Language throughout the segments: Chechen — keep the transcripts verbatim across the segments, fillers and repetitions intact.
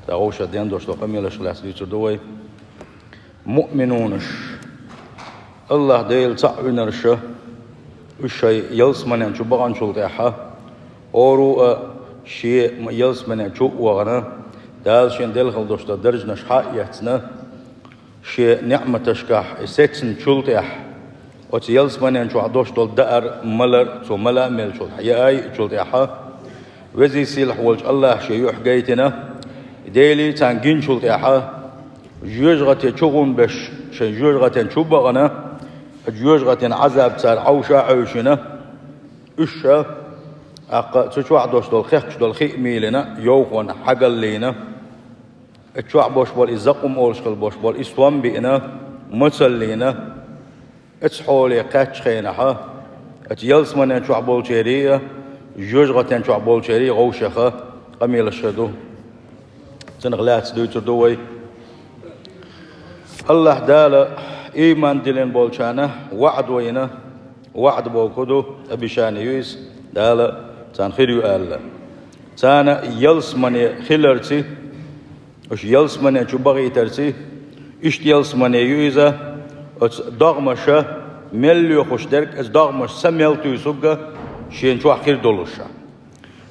ТӀаккха вовшах ден дош до къамелаш лаьцна дуьйцур ду вай. Муъминунаш, АллахӀ Дела цхьаъ винарша, уьш шайн ялсаманен чу баханчул тӀаьхьа, оруа шен ялсаманен чу а вахана, Дала шен делхал дош до даржнаш хьа а эцна, шен неӀматашкахь и сецначул тӀаьхьа, оцу ялсаманен чохь дош долу даар, малар, цо мала а мелчул тӀаьхьа, яа а йиъчул тӀаьхьа, Везий Сийлахь волчу АллахӀа шен юьхь гайтина, Делий царна гинчул тӀаьхьа, жоьжахатин чу гӀум беш, шайн жоьжахатин чу бахана, жоьжахатин Ӏазаб цара Ӏовша а Ӏовшина, уьш ша, тӀаккха цу чохь дош долу, кхехкаш долу хи а мийлина, йовхонна хьагаллийна, и чохь бош болу и закъум олуш хила бош болу и стом биъна, мацаллийна, оцу хьоле кхаьччу хенахьа, оцу ялсаманен чохь болчерий а, жоьжахатин чохь болчерий а вовшаха къамелаш хир ду. Цунах лаьцна дуьйцур ду вай. АллахӀ Дала ийман диллина болчарна ваӀда вайна, ваӀда бохург ду, обещание ю иза, Дала царна хир ю аьлла. Царна ялсамане хиларций, уьш ялсаманен чу бахийтарций, иштта ялсамане ю иза, оцу догӀмаша мел лоьхуш дерг, оцу догӀмаша са мел туьйсург шен чохь хир долуш.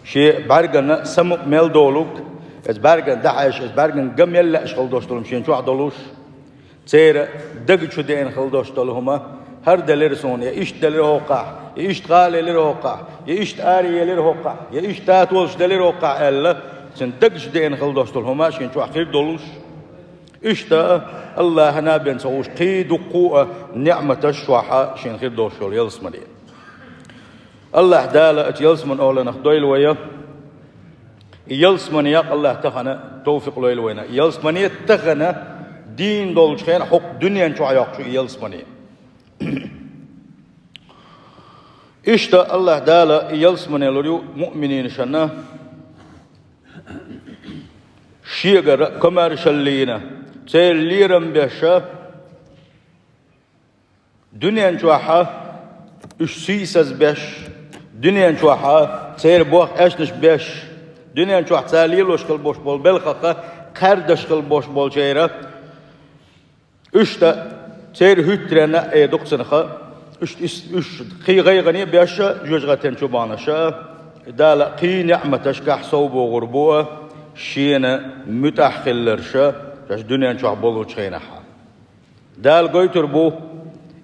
Шен бӀаьргана са мукъа мел долург, оцу бӀаьргана дӀахьаьжча, оцу бӀаьргана ган мел лаьаш хила дош долу хӀума шен чохь долуш. Церан дага чу деана хила дош долу хӀума, хӀара делира суна, я иштта делира хӀокхахь, я иштта гӀала елира хӀокхахь, я иштта аре елира хӀокхахь, я иштта татолаш делира хӀокхахь аьлла, цуьнан дага чу деана хила дош долу хӀума шен чохь хир долуш. Иштта АллахӀана бен ца гӀуш кхин дуккха а неӀматаш чохь шен хир долуш йолу ялсамане. АллахӀ Дала оцу ялсаманин охӀланах дойла вай. И ялсамане яккха АллахӀ тахана тавфикъ лойла вайна. И ялсамане тахана дийна долчу хенахь хӀокху дуьнен чохь йоккхуш ю и ялсамане. Иштта АллахӀ Дала и ялсамане лур ю муъмининашна шегара а комаьршаллина, церан лерам беша, дуьнен чохьа уьш сийсаз беш, дуьнен чохьа церан бох аьшнаш беш, дуьнен чохь цара лелош хила бош болу белхаха кхаьрдаш хила бош болчеран, уьш дан церан хӀуьттаренна а эр ду-кх цунах, уьш, уьш кхин гӀайгӀане а беш, жоьжахатин чу баханарш, Дала кхин неӀматашкахь сов богӀур бу шена муьтӀахь хилларш, шаьш дуьнен чохь болучу хенахь. Дала гойтур бу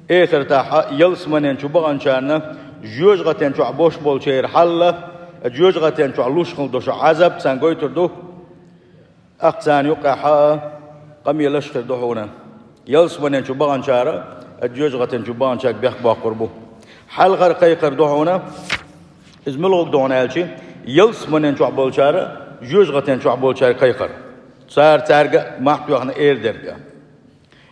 эхартахь ялсаманен чу баханчарна жоьжахатин чохь бош болчеран хьал, жоьжахатин чохь луш хила долу Ӏазап царна гойтур ду. ТӀаккха царна юккъехь къамелаш хир ду хьуна. Ялсаманен чу баханчара жоьжахатин чу баханчаьрга бехк боккхур бу. Хьалхара кхайкхар ду хьуна, иза муьлхарг ду хьуна аьлча, ялсаманен чохь болчара жоьжахатин чохь болчаьрга кхайкхар. Цара цаьрга а махках тоьхна эр дерг а.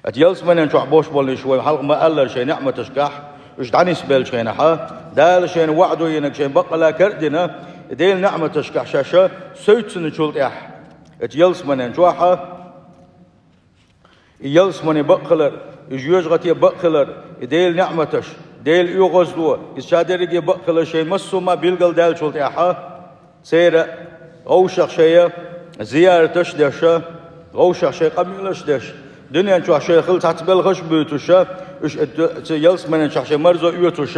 Ат ялсаманен чохь бош болниш вай хьалха ма-аллара шайн неӀматашкахь, уьш дӀанисбеллачу хенахь, Дала шайна ваӀда йинарг шайн баккъала кара а дина, и Делан неӀматашкахь шаьш севцначул тӀаьхьа, ат ялсаманен чохь, и ялсамане бакъ хилар, и жоьжахате бакъ хилар, и Делан неӀматаш, Делан оьгӀазло, иза ша дерриге бакъ хилар шайн массо а ма билгалдаьллачул тӀаьхьа, церан гӀовшах шайн зияраташ а деш, гӀовшах шайн къамелаш а деш, дуьнен чохь шайн хила цхьацца белхаш а буьйцуш, уьш цу ялсаманен чохь шайн марзо оьцуш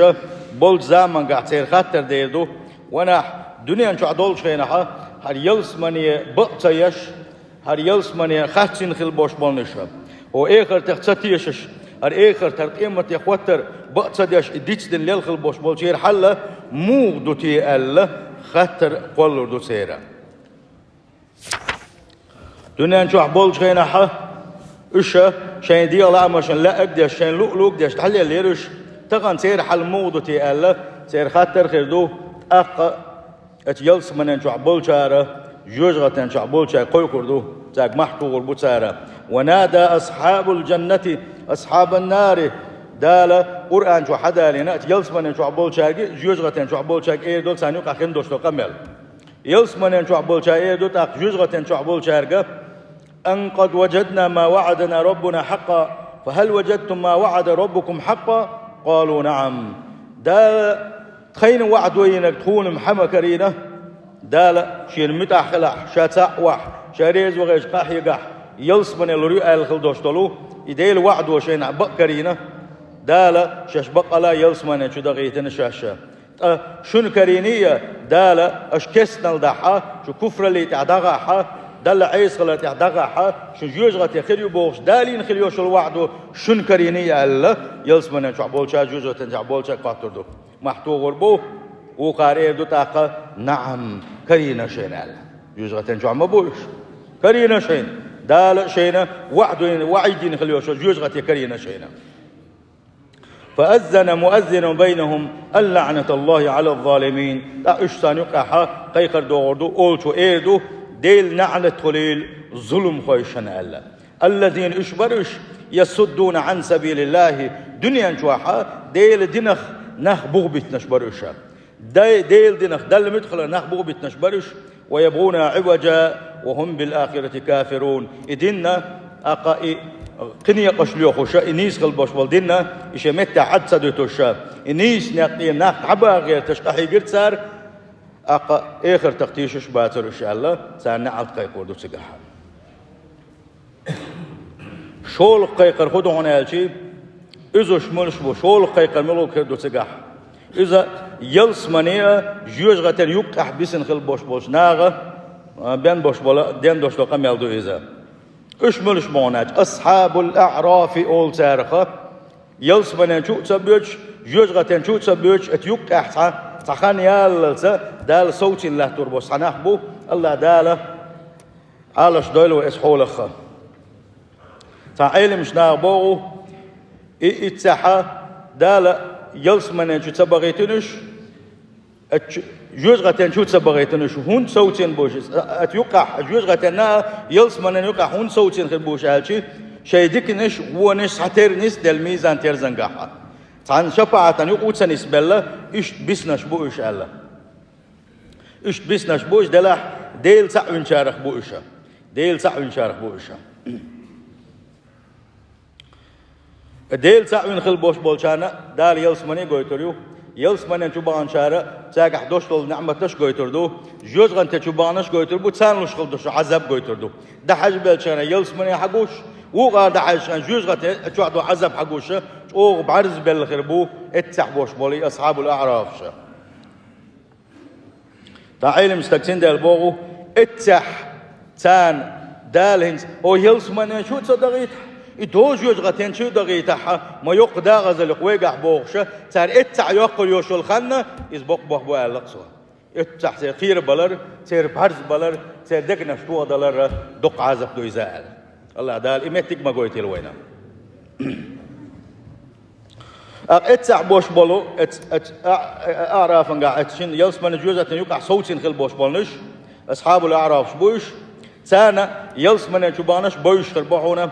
болчу замангахь церан хаттар дер ду: ванахь, дуьнен чохь долчу хенахь, хӀара ялсамане бакъ ца еш, хӀара ялсамане харцйина хила бош болниш, хӀо эхартех ца тешаш, хӀара эхарт, хӀара къематде хӀоттар бакъ ца деш, и дицдина лела хила бош болчеран хьал муха ду те аьлла, хаттар кхоллалур ду церан. Дуьнен чохь болчу хенахь уьш шайн дегӀан лаамашна лаьа а деш, шайн луъ-луъ а деш, дӀалеллера уьш. Тахана церан хьал муха ду те аьлла, церан хаттар хир ду, тӀаккха Ат ялсаманен чохь болчара, жоьжахатен чохь болчара кхойкхур ду, цаьрга мохь тухур бу цара. «Ва нада асхьабул джаннати асхьабан нари». Дала Къуръан чохь хьадалийна, ат ялсаманен чохь болчаьрга, жоьжахатен чохь болчаьрга эр ду царна юкъахь хин долуш долу къамел. Ялсаманен чохь болчара эр ду тӀаккха жоьжахатен чохь болчаьрга: «Ан къад ваджадна ма ваӀадана раббуна хьакъа, фа хьал ваджадтум ма ваӀада раббукум хьакъа?» Къалу: «Наам». Дала тхайна ваӀда йинарг тхуна-м хьа ма карийна. Дала шена муьтӀахь хилахь, ша цхьаъ вахь, Ша реза вахача къахьегахь ялсамане лур ю аьлла хила дош долу, и Делан ваӀдо шайна бакъ карийна, Дала шаьш бакъала ялсамане чу дахийтина шаьш. Ткъа шуна карийний а, Дала аша кестнал дахьа, шу куфраллий тӀехь дӀагӀахьа, Далла Ӏесахалар тӀехь дӀагӀахьа, шун жоьжахате хир ю бохуш, Далийна хила йош йолу ваӀдо шуна карийний а аьлла, ялсамане чохь болчара жоьжахатен чохь болчара хоттур ду. Махьтохур бу, вукхара эр ду тӀаккха: «НаӀам, карийна шайна», – аьлла. Жоьжахатен чохь ма бу уьш. Карийна шайна. Дала шайна ваӀдийна, ваӀид дина хила йош йолу жоьжахате карийна шайна. «فأذن مؤذن بينهم أن لعنة الله على الظالمين». ТӀаккха уьш царна юкъахьа кхайкхар дохур ду, олучо эр ду: «Делан наӀалат хуьлийла зуламхойшна», – аьлла. «الذين», уьш бара уьш, «يصدون عن سبيل الله», дуьнен чохьа Делан динах нах бухбитинарш бара уьш. Дай-, Делан динах, Далла муьтӀахь хиларх нах бухбитинарш бара уьш. «ويبغونها عوجا وهم بالآخرة كافرون». И дин а, тӀаккха и кхин некъаш лоьхуш а, и нийса хила беш болу дин а, и шен меттехь Ӏад ца дуьтуш а, и нийса некъ тӀера нах дӀабаха гӀерташ къахьийгира цара, тӀаккха эхартах тешаш бацара уьш аьлла, царна наӀалт кхайкхор ду цигахь. ШолгӀа кхайкхар хӀун ду хьуна аьлчи, иза уьш муьлш бу, шолгӀа кхайкхар муьлха хир ду цигахь? Иза ялсамане а, жоьжахатен юккъехь бисина хила бош болчу наха, а, бен бош болу, ден дош долу къамел ду иза. Уьш муьлш бу хьуна аьлча, асхьабул аърафи олу царах, ялсаманен чу а ца боьдуш, жоьжахатен чу а ца боьдуш, оцу юккъехь цхьа, цхьа хан яллалца Дала совцийна латтор бо цхьа нах бу, Аллах Дала Ӏалаш дойла вай оцу хьолах. Цхьа Ӏеламчу наха боху, и иццехьа Дала ялсаманен чу ца бахийтина уьш, оцу жоьжахатен чу ца бахийтина уьш, хӀунда совцийна бу уьш? Оцу юккъехь жоьжахатенна а, ялсаманен юккъехь хӀунда совцийна хир бу уьш аьлчи, шайн диканаш, вонаш схьатерра нисделла мизан-терзангахь. Цхьана шапаӀатан юкъа ву ца нисбелла, иштта бисинарш бу уьш аьлла. Иштта бисинарш бу уьш, делахь, Дела цхьаъ винчарах бу уьш. Дела цхьаъ винчарах бу уьш. Дела цхьаъ вина хила бош болчарна Дала ялсамане гойтур ю. Ялсаманен чу баханчара цаьргахь дош долу неӀматаш гойтур ду. Жоьжахатен чу баханаш гойтур бу, царна луш хила дош Ӏазаб гойтур ду. ДӀахьажбеллачарна ялсамане хьагуш, вукхара дӀахьаьжчарна жоьжахатен чохь долу Ӏазаб хьагуш, чӀогӀа бӀарзбелла хир бу эццехь бош болу и асхьабул аърафаш. Ткъа Ӏеламчу стага цундела боху, эццехь царна Дала хӀинца: «Хьо ялсаманен чу а ца дахийтахь, и доза жоьжахатен чу а дахийтахь, ма йоккха дакъазалла ю-кх вайгахь», – бохуша, цара эццехь йоккхур йош йолу хан а иза боккха бохь бу аьлла-кх цо. Эццехь церан кхерабалар, церан бӀарзбалар, церан дегнаш тохадалар доккха Ӏазап ду иза аьлла. Аллах Дала и меттиг ма гойтийла вайна. ТӀаккха эццехь бош болу, эц-, эц-, а-, а-, аърафангахь эццахь ялсаманен жоьжахатен юкъахь совцийна хила бош болнуш, асхьабул аърафаш бу уьш, царна ялсаманен чу баханаш бовзуш хир бу хьуна,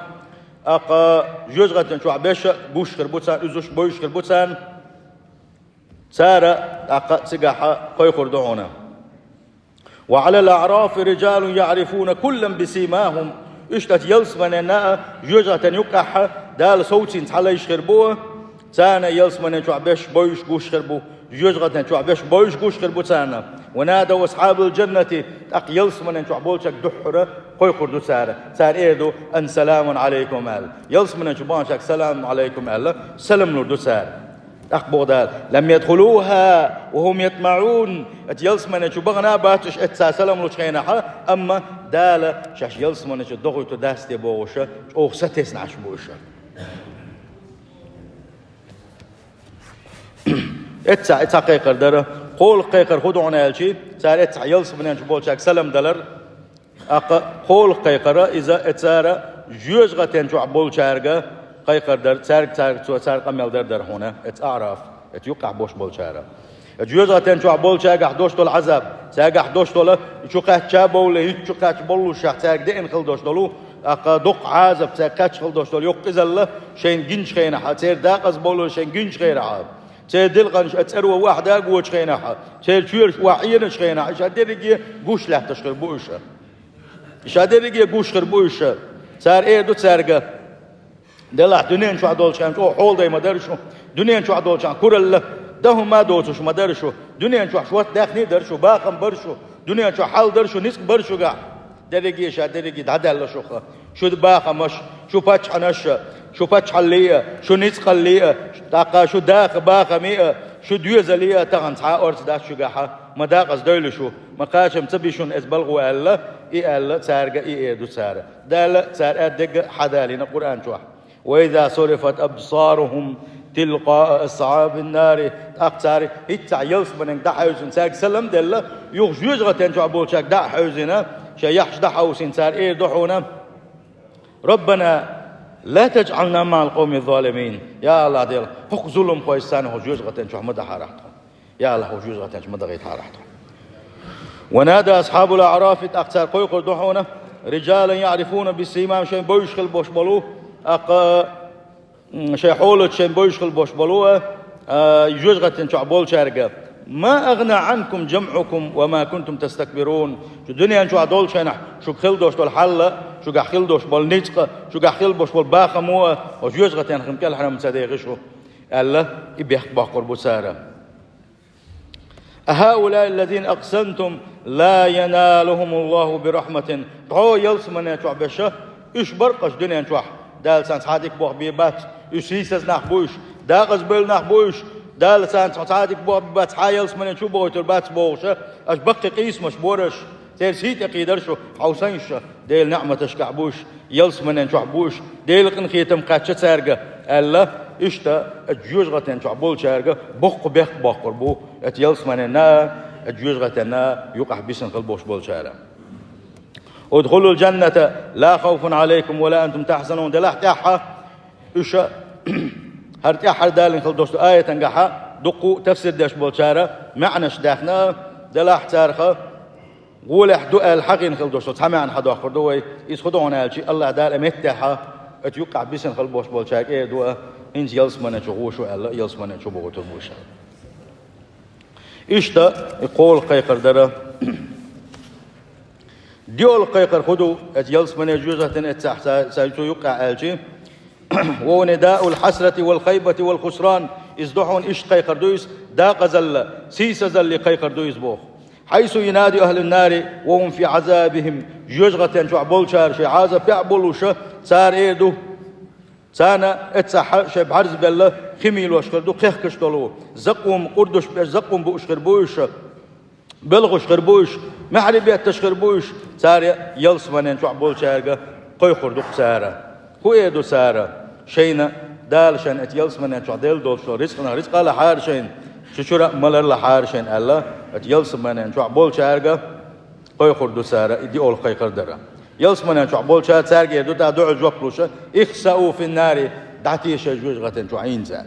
тӀаккха жоьжахатен чохь беш а гуш хир бу царна, уьзуш бовзуш хир бу царна, цара тӀаккха цигахь кхойкхур ду хьуна. «وعلى الأعراف رجال يعرفون كلا بسيماهم». Иштта ялсаманенна а, жоьжахатен юккъехь а Дала совцийна цхьалайш хир бу, царна ялсаманен чохь беш бовзуш гуш хир бу, жоьжахатен чохь беш бовзуш гуш хир бу царна. «ونادوا أصحاب الجنة», тӀаккха ялсаманен чохь болчаьрга дуьххьара кхойкхур ду цара. Цара эр ду: «أن سلام عليكم», – аьлла. Ялсаманен чу баханчаьрга: «Салам Ӏалайкум», – аьлла, салам лур ду цара. ТӀаккха боху Дала: «لم يدخلوها وهم يطمعون». Эцу ялсамане чу бахана а бац уьш эццахь салам лучу хенахь, амма Дала шаьш ялсамане чу дохуьйтур дац те бохуша, чӀогӀа сатесна Ӏаш бу уьш. Эццахь и цхьа кхайкхар дара. КхоалгӀа кхайкхар хӀун ду хьуна аьлчи, цара эццахь ялсамане чу болчаьрга салам далар. ТӀаккха кхоалгӀа кхайкхара иза, э, цара жоьжахатен чохь болчаьрга кхайкхар дара, цаьрга, цаьрга цо, цара къамел дар дара хьуна, эцу аъраф, эцу юккъехь бош болчара. Э, жоьжахатен чохь болчаьргахь дош долу Ӏазаб, цаьргахь дош долу, и чу кхаьчча а бовлий, хӀинца чу кхаьчча боллушехь, цаьрга деана хила дош долу, тӀаккха доккха Ӏазаб, цаьрга кхаьчча хила дош долу йоккха къизалла шайна гинчу хенахь, церан дакъаза бовлар шайна гинчу хенахь. Церан дилкъанаш а цӀеро вахьда а гочу хенахь, церан чоьраш охьаӀеначу хенахь, и ша дерриге гуш лаьтташ хир бу уьш. И ша дерриге гуш хир бу уьш. Цара эр ду цаьрга: «Делахь дуьнен чохь долчу хенахь чӀогӀа хьоладай ма дара шу, дуьнен чохь долчу хенахь куралла, дан хӀума а доцуш ма дара шу, дуьнен чохь шот даьхний а дара шу, бахам бара шу, дуьнен чохь хьал дара шу, ницкъ бара шуьгахь». Дерриге ша, дерриге дӀадаьлла шух. Шу бахамаш, шу паччахьаш, шу паччахьалле а, шу ницкъалле а, тӀаккха шу даха бахаме а, шу доьзале а тахан цхьа орца дац шугахьа, ма дакъаза дойла шу, ма кхачам ца би шуна эца балгӀо аьлла, и аьлла, цаьрга и эр ду цара. Дала цар аьддегга хьадалийна Къуръан чохь. وإذا صرفت أبصارهم تلقاء أصحاب النار. ТӀаккха цара хӀинцца ялсаманенга дӀахьаьвзина, цаьрга салам а делла, юха жоьжахатен чохь болчаьрга дӀа а хьаьвзина, шайн яххьаш дӀахьовсийна, цара эр ду хьуна: ربنا لا تجعلنا مع القوم الظالمين. Я АллахӀ Дела, хӀокху зуламхойца санна хӀокху жоьжахатен чохь ма дахьарахь тхо. Я АллахӀ, хӀокху жоьжахатен чохь ма дахийтахьарахь тхо. ونادى أصحاب الأعراف, тӀаккха цара кхойкхур ду хьуна: رجالا يعرفونهم بسيماهم, шайн бовзаш хила болуш болу, тӀаккха, м, шайн хьолаца шайн бовзаш хила болуш болу, а, жоьжахатен чохь болчаьрга: ما أغنى عنكم جمعكم وما كنتم تستكبرون. Шу дуьнен чохь долчу хенахь шуьга хила долуш долу хьал а, шуьгахь хила долуш болу ницкъ а, шуьгахь хила болуш болу бахам а, оцу жоьжахатен хин кӀелхьарам ца дехи шу, аьлла, и бехк боккхур бу цара. أهؤلاء الذين أقسمتم لا ينالهم الله برحمة. Тхьо ялсамане чохь беша, уьш бара-кх аша дуьнен чохь, Дала царна цхьа а дика боху бен бац, уьш сийсаза нах бу уьш, дакъаза бевлла нах бу уьш, Дала царна цхьа а дика боху бен бац, цхьа а ялсамане чу бохуьйтур бац бохуш, аша баккхий къийсамаш бора аша. Церан сий тӀе кхийдар шу, хьовсийша, Делан неӀматашкахь бу уьш, ялсаманен чохь бу уьш, Делан къинхетам кхаьчна цаьрга, аьлла, иштта оцу жоьжахатен чохь болчаьрга боккха бехк боккхур бу оцу ялсаманенна а, оцу жоьжахатенна а юкъахь бисина хила болуш болчара. ادخلوا الجنة لا خوف عليكم ولا أنتم تحزنون. Делахь тӀаьхьа, уьш, хӀара тӀаьххьара далийна хила долуш долу аятангахьа дуккха а тафсир деш болчара маьӀнаш даьхна, делахь царах гӀолехь ду аьлла хьахийна хила долуш долу цхьа маьӀна хьадоккхур ду вай. Иза хӀун ду хьуна аьлча, АллахӀ Дала а меттехьа оцу юккъахь бисина хила болуш болчаьрга эр ду а, хӀинца ялсамане чу гӀо шу аьлла, ялсамане чу бохуьйтур бу шу. Иштта и кхоалгӀа кхайкхар дара. ДиъолгӀа кхайкхар хӀун ду, оцу ялсамане жоьжахатин эццахь ца, ца цу юккъехь аьлча, وهو نداء الحسرة والخيبة والخسران. Иза ду хьуна иштта кхайкхар ду иза, дакъазалла, сийсазалле кхайкхар ду иза боху. حيث ينادي أهل النار وهم في عذابهم. Жоьжахатен чохь болчара шайн Ӏазап тӀехь болуша, цара эр ду. Царна эццахьа шайн бӀаьрзбелла хи мийлош хир ду, кхехкаш долу, закъум къурдуш беш, закъум бууш хир бу уьш, белхаш хир бу уьш, маьхьарий бетташ хир бу уьш, цара ялсаманен чохь болчаьрга кхойкхур ду-кх цара. ХӀун эр ду цара? Шайна, Дала шайна оцу ялсаманен чохь делла долчу рицкъанах рицкъа а лахьара шайна, цу чуьра а малар а лахьара шайна аьлла, оцу ялсаманен чохь болчаьрга кхойкхур ду цара, и диъолгӀа кхайкхар дара. Ялсаманен чохь болчара цаьрга эр ду тӀаккха дуьхьал жоп луша: اخسأوا في النار, дӀатеха шайн жоьжахатен чохь хӀинца.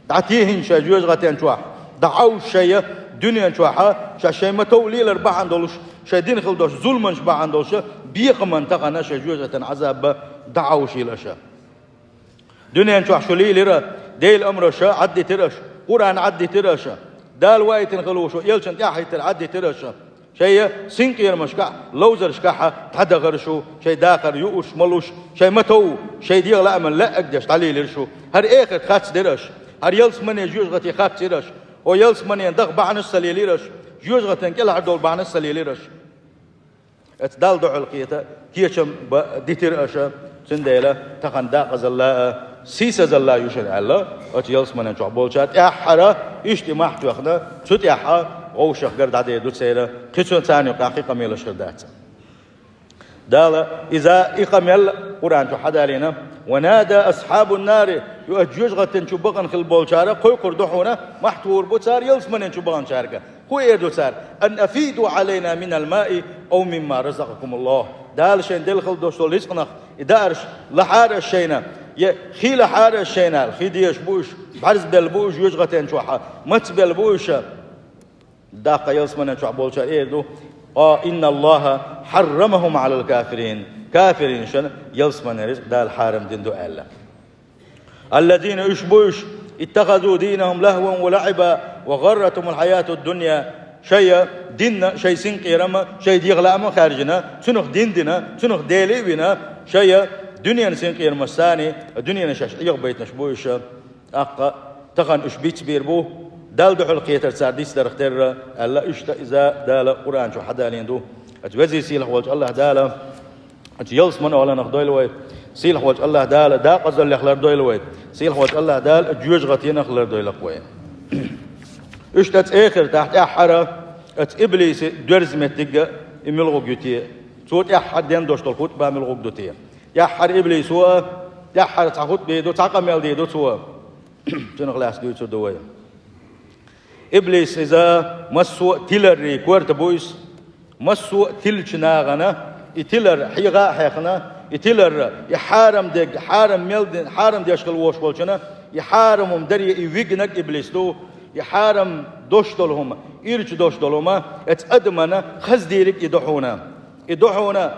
ДӀатеха хӀинца шайн жоьжахатен чохь, дӀахьовша шайн дуьнен чохьа, ша шайн ма-тов лелар бахьана долуш, шайн дина хила долуш зуламанаш бахьана долуша, бекхаман тахана шайн жоьжахатен Ӏазабба дӀахьовшийла аша. Дуьнен чохь шу лийлира, Делан амраша Ӏаддитира аша, Къуръан Ӏаддитира аша, Дала ваийтина хила ву шу элчан тӀаьхьахӀиттар Ӏаддитира аша. Шайя синкъерамашкахь, ловзаршкахьа дӀадахара шу, шайн дахар юурш молуш, шайн ма-тов, шайн дегӀан лааман лаьаг деш дӀалийлира шу. ХӀара эхарт хацдира аша, хӀара ялсамане жоьжахате хацдира аша. О ялсамане даха бахьанаш ца лелира аша, жоьжахатен кӀелхьардовла бахьанаш ца лелира аша. Эцу Далла дуьхьал кхета кечам бан дитира аша, цундела тахана дакъазалла а, сийсазалла а ю шуна аьлла, оцу ялсаманен чохь болчара тӀаьххьара иштта и мохь тоьхна, цу тӀаьхьа вовшах гар дӀадер ду церан, кхин цу царна юкъахь кхин къамелаш хир дац. Дала иза и къамел Къуръан чу хьадалийна: ونادى أصحاب النار, ю оцу жоьжахатин чу бахана хила болчара кхойкхур ду хьуна, мохь тухур бу цара ялсаманен чу баханчаьрга. ХӀун эр ду цара? أن أفيضوا علينا من الماء أو مما رزقكم الله. Дала шайн делла хила долуш долу рицкъанах и даарш лахьара аша шайна, я хи лахьара аша шайна аьлла, хи дезаш бу уьш, бӀаьрзбелла бу уьш жоьжахатен чохьа, мацбелла бу уьш. Даккха ялсаманен чохь болчара эр ду: إن الله حرمهم على الكافرين. Кафирийн шайна ялсаманен рицкъ Дала хьарам дина ду аьлла. الذين, уьш бу уьш, اتخذوا دينهم لهوا ولعبا وغرتهم الحياة الدنيا. Шайя динна, шайн синкъерама, шайн дегӀан лаама хаьржина, цунах дин дина, цунах Дела а вина, шайя дуьненан синкъерамаш санна, дуьненан шаьш Ӏехабайтинарш бу уьш. ТӀаккха тахана уьш бицбийр бу, Далла дуьхьал кхетар цара дицдарх терра, аьлла, иштта иза Дала Къуръан чу хьадалийна ду. Оцу везий сийлахь волчу АллахӀ Дала оцу ялсаманин охӀланах дойла вай. Сийлахь волчу АллахӀ Дала дакъазаллех лардойла вай. Сийлахь волчу АллахӀ Дала жоьжахатинах лардойла вай. Иштта оцу эхартахь тӀаьххьара оцу иблисан доьрза меттиг а и муьлхарг ю те? Цо тӀаьххьара ден долуш долу хутба муьлхарг ду те? ТӀаьххьара иблисо а, тӀаьххьара цхьа хутба дийр ду, цхьа къамел дийр ду цо. Цунах лаьцна дуьйцур ду вай. Иблис иза массо а тиларийн корта бу иза. Массо а тиллачу нахана и тилар хьеха а хьехна, и тилар, и хьарам дерг, хьарам мел дин, хьарам деш хила волуш волчунна, и хьарам хӀума даре и вигнарг иблис ду, и хьарам долуш долу хӀума, ирча долуш долу хӀума, оцу адамана хаза дийриг и ду хьуна. И ду хьуна.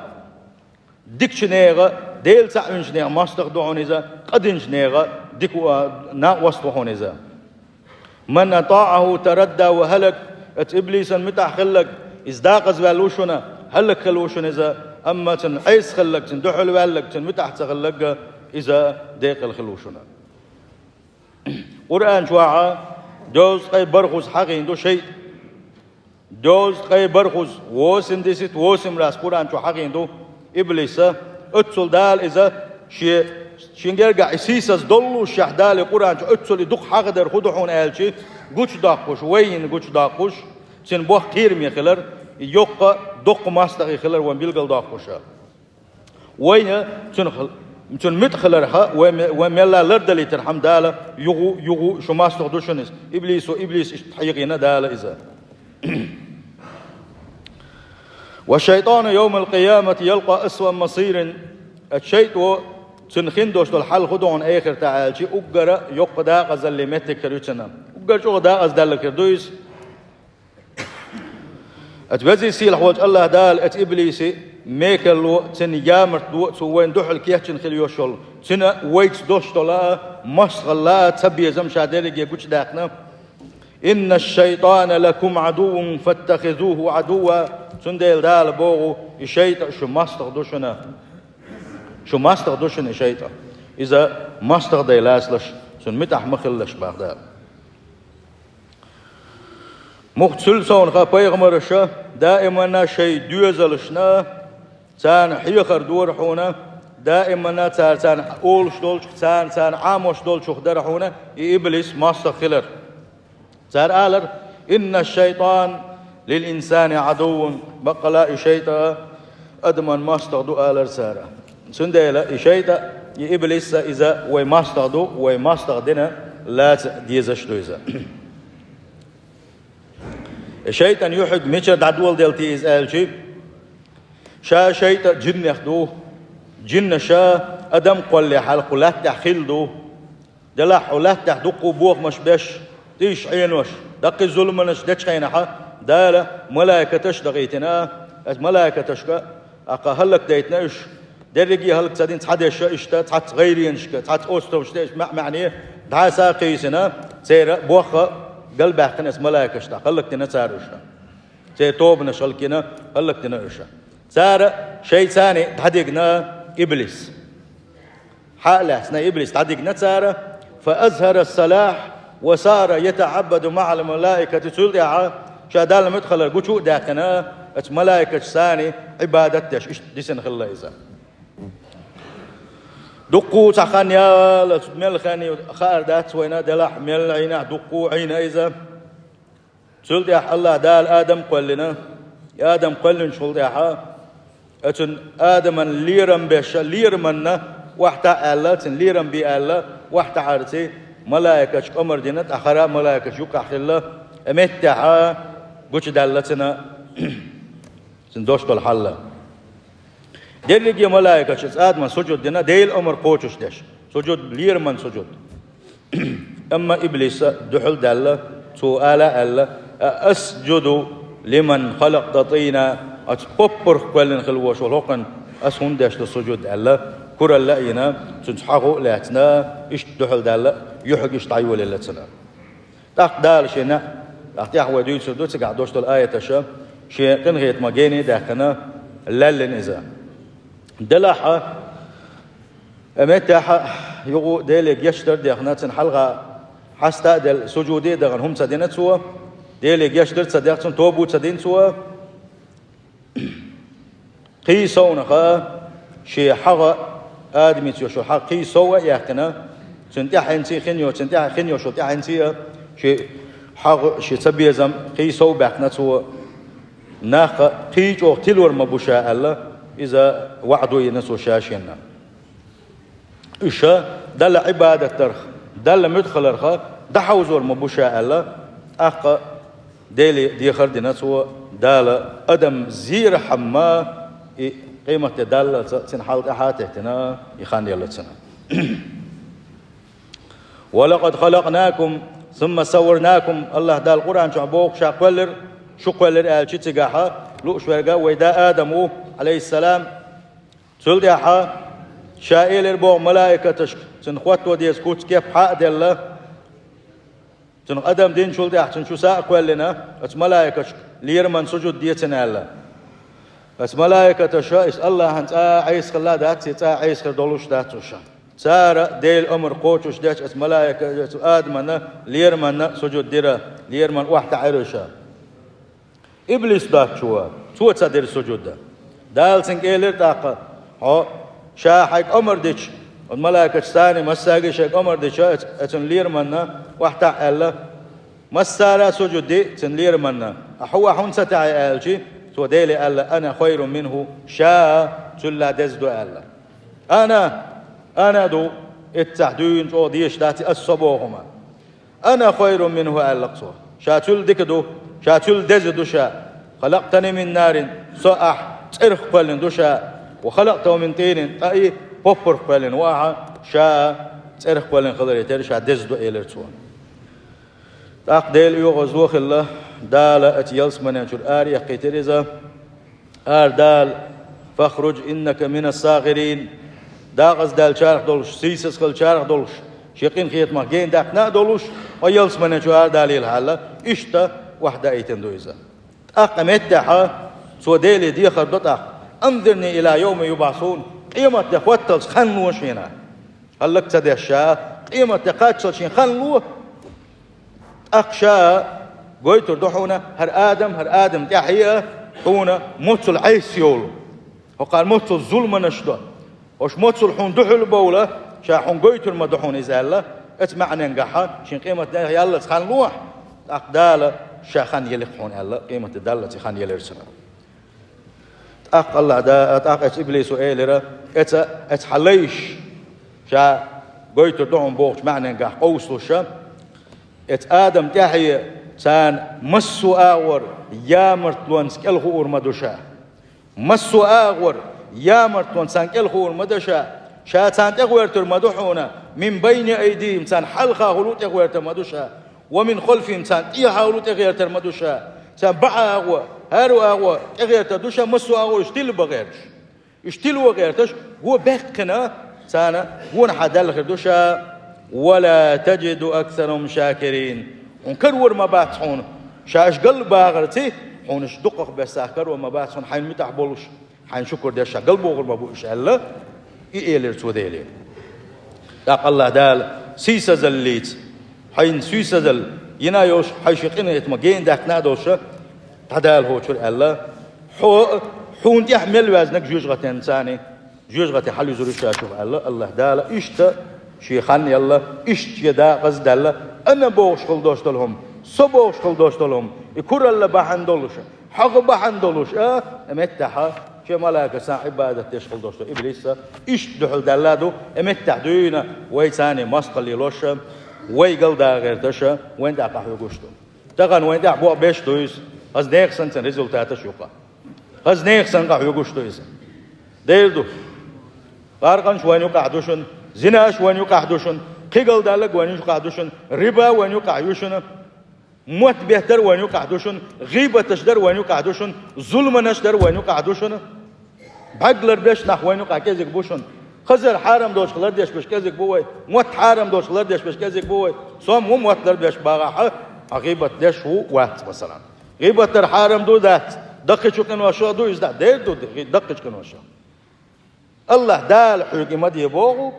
Дикачу нехан, Дела цхьаъ винчу нехан мостагӀа ду хьуна иза, къа динчу нехан дика, а, накъост ву хьуна иза. «Ман атаӀаху тарадда ва хӀалак», оцу иблисан муьтӀахь хилларг, иза дакъазваьлла ву шуна, хӀаллакьхилла ву шуна иза, амма цунна Ӏеса хилларг, цунна дуьхьал ваьлларг, цунна муьтӀахь ца хилларг, иза декъала хилла ву шуна. Къуръан чохь дезткъе бархӀазза хьахийна ду шайтӀа. Дезткъе бархӀазза, восемьдесят восемь раз Къуръан чу хьахийна ду иблиса. Оццул Дала иза шен, шен гергахь и сийсаз доллушехь, Дала и Къуръан чу оццул и дукха хьахадар хӀун ду хьуна аьлча, гучудоккхуш, вайна гучудоккхуш, цуьнан боху кхераме хилар, и йоккха, доккха мостагӀий хилар вайна билгалдоккхуша. Вайна цуьнан хил-, цуьнан муьтӀахь хиларх вай ме-, вай мелла лардалийтархьама Дала юха, юха шу мостагӀа ду шуна иза. Иблисо, иблис иштта хьехийна Дала иза. «Ва шайтану йовмал къиямати ялкъа асван масирин». Оцу шайтӀо цуьнан хин долуш долу хьал хӀун ду хьуна эхартахь аьлча, уггара йоккха дакъазаллин меттиг хир ю цуьнан. Уггар чӀогӀа дакъаздаьлларг хир ду иза. Оцу везий сийлахь волчу АллахӀ Дала оцу иблисан мекарло, цуьнан ямартло, цо вайна дуьхьал кечйина хила йиш йолу, цуьнан вайца долуш долу а, мостагӀалла а ца безам ша дерриге гучудаьккхина. «Инна шайтана лакум Ӏадуввун фаттахизуху Ӏадувва». Цундела Дала боху, и шайтӀа шу мостагӀа ду шуна. Шу мостагӀа ду шуна и шайтӀа. Иза мостагӀа дай лацалаш, цунна муьтӀахь ма хилалаш, боху Дала. Муха цуьллуш цунах пайхамараша даиманна шайн доьзалшна, царна хьехар дора хьуна, даиманна цара царна олуш долчух, царна, царна Ӏамош долчух дара хьуна и иблис мостагӀа хилар. Цара алар: «Инна шайтан лил инсани Ӏадуввун», баккъала и шайтӀа адаман мостагӀа ду, алар цара. Цундела и шайтӀа, и иблис а иза вай мостагӀа ду, вай мостагӀа дина лаца дезаш ду иза. И шайтӀан юьхьиг мичара дӀадоладелла те иза аьлча, ша шайтӀа жиннех ду, жиннаша адам кхоллале хьалха кху лаьттахь хилла ду. Делахь хьо лаьттахь дуккха бохамаш беш, тийша Ӏенош, даккхий зуламаш дечу хенахьа, Дала малайкаташ дахийтина, оцу малайкаташка, тӀаккха хӀаллакдайтина уьш, дерриге хӀаллак ца дина цхьа дешша иштта, цхьацца гӀайренашка, цхьацца островашка иштта маьӀ-маьӀне дӀаса а кхийсина, церан бохха галбаьккхина оцу малайкаша, тӀаккха хӀаллакдина цара уьш. Церан тобанаш хӀаллакйина, хӀаллакдина уьш. Цара шайца дӀадигна иблис. Хьа а лаьцна, иблис дӀадигна цара, «фа азхара салахь ва сара ятаӀаббаду маӀал малаикати», цул тӀаьхьа ша Далла муьтӀахь хилар гучу а даьккхина, оцу малайкашца Ӏибадат деш, иштта дисина хилла иза. Дуккха цхьа хан яла, мел хан ю хаар дац вайна, делахь мел Ӏийнехь дуккха Ӏийна иза. Цул тӀаьхьа АллахӀ Дала Адам кхоьллина. И Адам кхоьллинчул тӀаьхьа, оцу Адаман лерам беш, лераманна охьатаӀа аьлла, цуьнан лерам бе аьлла, охьатаӀарций, малайкашка омра дина, тӀаккха хӀара малайкаш юккъехь хилла, и меттехь гучудаьлла цуьнан, цуьнан долуш долу хьал. Дерриге малайкаша Адаман сужуд дина, Делан омра кхочуш деш. Сужуд, лераман сужуд. Амма иблиса дуьхьал даьлла, цо ала аьлла: «А асджуду лиман халакъта тӀина», оцу поппарх кхоьллина хилла волуш волу хӀокхунна ас хӀунда деш ду сужуд аьлла, куралла а йина, цуьнца хьагӀу а лаьцна, иштта дуьхьал даьлла, юьхьиг иштта дӀайолаелла цуьнан. ТӀаккха Дала шен, тӀаккха тӀехь вай дуьйцур ду цигахь долуш долу аяташа, шен къинхетамах гений а даьккхина, лаьллина иза. Делахь а, и меттехь а юха Деле гечдар а дехна, цуьнан хьалха хьаста а делла, сужуде а дахана, хӀума ца дина цо, Деле гечдар а ца дехна, цунна тоба а ца дина цо, Кхий совнаха шен хьагӀ, адамица йолчу хьагӀ кхий сов а яьккхина, цуьнан тӀаьхьенций хин йо, цуьнан тӀаьхьа хин йолчу тӀаьхьенций а шен хьагӀ, шен цабезам кхий сов баьккхина цо, нах кхий чӀогӀа тилор ма бу ша аьлла, иза ваӀда йина цо ша-шена. Уьш Далла Ӏибадат дарх, Далла муьтӀахь хиларх дӀахьовзор ма бу ша аьлла, тӀаккха Деле дехар дина цо, Дала адам зерхьама и къематде даллалца цуьнан хьал тӀаьхьа а теттина, и хан елла цуьнан. «Ва лакъад халакънакум сумма савварнакум», АллахӀа Дала Къуръан чохь боху, Ша кхоьллира, шу кхоьллира аьлча цигахь, лууш верг вай да Адам ву, Ӏалайхиссалам. Цул тӀаьхьа Ша элира боху малаикаташка, цуьнан хӀотто деза куц кеп хьа а делла, цунах адам динчул тӀаьхьа цуьнан чу са а кхоьллина, оцу малаикаташка лераман сужуд де цунна аьлла. Оцу малаикаташа, иза АллахӀан цӀа а Ӏеса хилла дац, цӀа а Ӏеса хир долуш дац уьш. Цара Делан омра кхочуш дечу оцу малаика-, оцу Адамана, лераманна сужуд дира, лераман охьатаьӀира уьш. Иблис доцучо, цо ца дира сужуд. Дала цуьнга элира тӀаккха: «Хьо, Ша хьайга омра дича, оцу малаикаша царна массаьрга шайга омра дича, оцу, оцу лераманна охьатаьӀа аьлла, массара а сужуд ди цуьнан лераманна. Ахьа хьуна ца таьӀи?» аьлча, цо Деле аьлла: «Ана хайрун минху, ша цуьлла деза ду», аьлла. «Ана, ана ду, эццахь дуьйна чӀогӀа дезаш дац аса со боху хӀума». «Ана хайрун минху», аьлла цо. Ша цуьлла дика ду, ша цуьлла деза ду ша. «Халакътани мин нарин», со ахь цӀерах кхоьллина ду ша. «Ва халакътаху мин тӀинин», ткъа и поппарх кхоьллина ву ахьа, ша цӀерах кхоьллина хиларе терра ша деза ду, элира цо. ТӀаккха Делан оьгӀазло а хилла, Дала оцу ялсаманен чуьра ара яьккхийтира иза. Ара Дала: «Фахруж иннака минас сагӀирин». Декъаза даьллачарах долуш, сийсаза хиллачарах долуш, шен къинхетамах гена даьккхина а долуш, хьо ялсаманен чу ара далийла хьаьлла, иштта охьадаийтина ду иза. ТӀаккха меттехь цо Деле дехар до тӀаккха: «Анзирни ила йовми юбӀасун», къематде хӀотталц хан ло шена. ХӀаллак ца деш ша, къематде кхаччалц шен хан ло. ТӀаккха ша гойтур ду хьуна хӀара Адам, хӀара Адам тӀаьхье а хьуна моццул Ӏеса йолу. ХӀокхара моццул зуламанаш до. ХӀорш моццул хьуна дуьхьал бовла, ша хьуна гойтур ма ду хьуна иза аьлла, оцу маьӀненгахьа шен къематде яллалц хан ло. ТӀаккха Дала ша хан елира хьуна аьлла, къематде даллалц и хан елира цунна. ТӀаккха АллахӀ да-, тӀаккха эцу иблисо элира, эца, эца хьан лайш, ша гойтур ду хьуна бохучу маьӀненгахь къовсалуша, эца Адам тӀаьхье царна массо а агӀор ямартлонца кӀелхуур ма ду ша. Массо а агӀор ямартлонца царна кӀелхуур ма ду ша. Ша царна тӀегӀертар ма ду хьуна, мин байна айдихим, царна хьалха хуьлу тӀегӀертар ма ду ша. Ва мин халфихим, царна тӀехьа хуьлу тӀегӀертар ма ду ша. Царна баьӀ агӀо, хӀара агӀо тӀегӀертар ду ша, массо а агӀор уьш тилла бан гӀерташ. Уьш тилла ван гӀерташ, го баьккхина, царна гонахьа даьлла хир ду ша. Ва ла таджиду аксарахум шакирин. Хьуна карор ма бац хьуна, ша уьш галбахарций, хьуна уьш дукхах бессах карор ма бац хьуна, хьайна муьтӀахь болуш, хьайна шукур деш ша галбохур ма бу уьш аьлла, и элира цо Деле. ТӀаккха АллахӀ Дала сийсазаллица, хьайна сийсазалла йина йолуш, хьайн шен къинхетамах гена даьккхина а долуша, дӀадала хӀокху чуьра аьлла, хьо, хьуна тӀехь мел ваьзнарг жоьжахатин царний, жоьжахати хьалаюзур ю ша шух аьлла, АллахӀ Дала иштта шен хан елла, иштта шен декъаза даьлла, ана бохуш хила долуш долу хӀума, со бохуш хила долуш долу хӀума, и куралла бахьана долуша, хьагӀ бахьана долуш а, и меттехьа, шен малайкашца Ӏибадат деш хила долуш ду иблис а, иштта дуьхьал даьлла ду, и меттехь дуьйна вай царний мостагӀалла лелоша, вай галда гӀерташа, вайн тӀехь къахьоьгуш ду. Тахана вайн тӀехь боху беш ду иза, хаза нехан санна цуьнан результаташ юкъа. Хаза нехан санна къахьоьгуш ду иза. Дера ду. Къаркъанаш вайн юкъахь ду шуна, зинаш вайн юкъахь ду шуна, кхин галдаллаг вайн юкъахь ду шуна, риба вайн юкъахь ю шуна. Мотт беттар вайн юкъахь ду шуна, гӀийбаташ дар вайн юкъахь ду шуна, зуламанаш дар вайн юкъахь ду шуна. БӀаьрг ларбеш нах вайн юкъахь кӀезиг бу шуна. Хазар хьарам долчух лардеш берш кӀезиг бу вай. Мотт хьарам долчух лардеш берш кӀезиг бу вай. Сом ву мотт ларбеш багӀахьа, хьан гӀийбат деш ву вац, масалан. ГӀийбат дар хьарам ду дац, даккхийчу къиношах ду иза дац, дера ду даккхийчу къиношах. АллахӀ Дала хьоьга и ма де боху,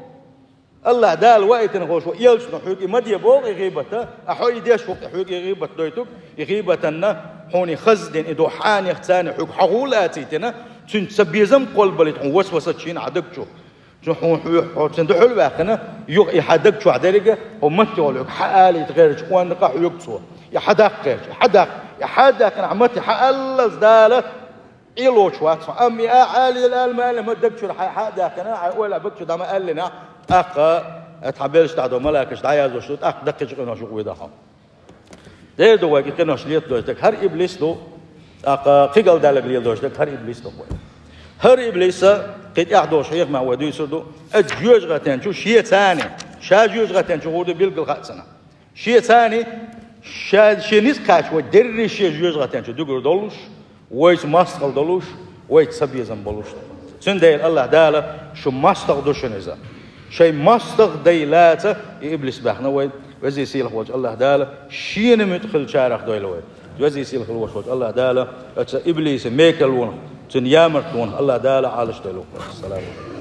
АллахӀ Дала ваийтина хӀокху элчано хьоьга и ма де боху и гӀийбата, а хьо и деш ву хьоьга и гӀийбат дойтург, и гӀийбатанна хьуна и хаза дина, и ду хьанех царна хьоьга хьо гӀула ацийтина, Цуьнан цхьа безам кхоллабалийта хьуна васвасачийн хьан даг чу. Цу хьуна хьоьху, хьо цуьнан дуьхьал ваьккхина, юха и хьан даг чохь деррига, хьо матте волу хьан алийта гӀерташ, онда къахьоьгу цо. И хьан даккха гӀерташ, и хьан даккха, и хьан даккхина, хьан матте хьан аллалц Дала Ӏелочу вац хьо. Амма и а хьан алийла ала ма аьллина, ма даг чуьра хьан, хьан а даьккхина, хьан ойла а бак чу дӀа ма аьллина, тӀаккха, э, хьан белш дӀа до, малакаш дӀаяздеш ду, тӀаккха даккхийчу къинош юкъа вуьду хьо. Дера ду вайга и къинош летадеш дерг, хӀара иблис ду, тӀаккха кхин галдалларг леладеш дерг, хӀара иблис ду вай. ХӀара иблиса кхин тӀаьхьа долуш хьехамехь вай дуьйцур ду, оцу жоьжахатен чу шен царний, ша жоьжахатен чу гӀур ду билггал хаьа цунна. Шен царний, ша, шен ницкъ кхаьчча вай дерриш шен жоьжахатен чу дуьгур долуш, вайца мостагӀалла долуш, вайца цабезам болуш. Цундела АллахӀ Дала шу мостагӀа ду шуна иза. Шайн мостагӀа дай лаца и иблис баьхна вай. Везий сийлахь волчу АллахӀ Дала шена муьтӀахь хиллачарах дойла вай. Везий сийлахь волчу АллахӀ Дала оцу иблисан мекарлонах, цуьнан ямартлонах АллахӀ Дала Ӏалашдойла вай. Ассаламу алейкум.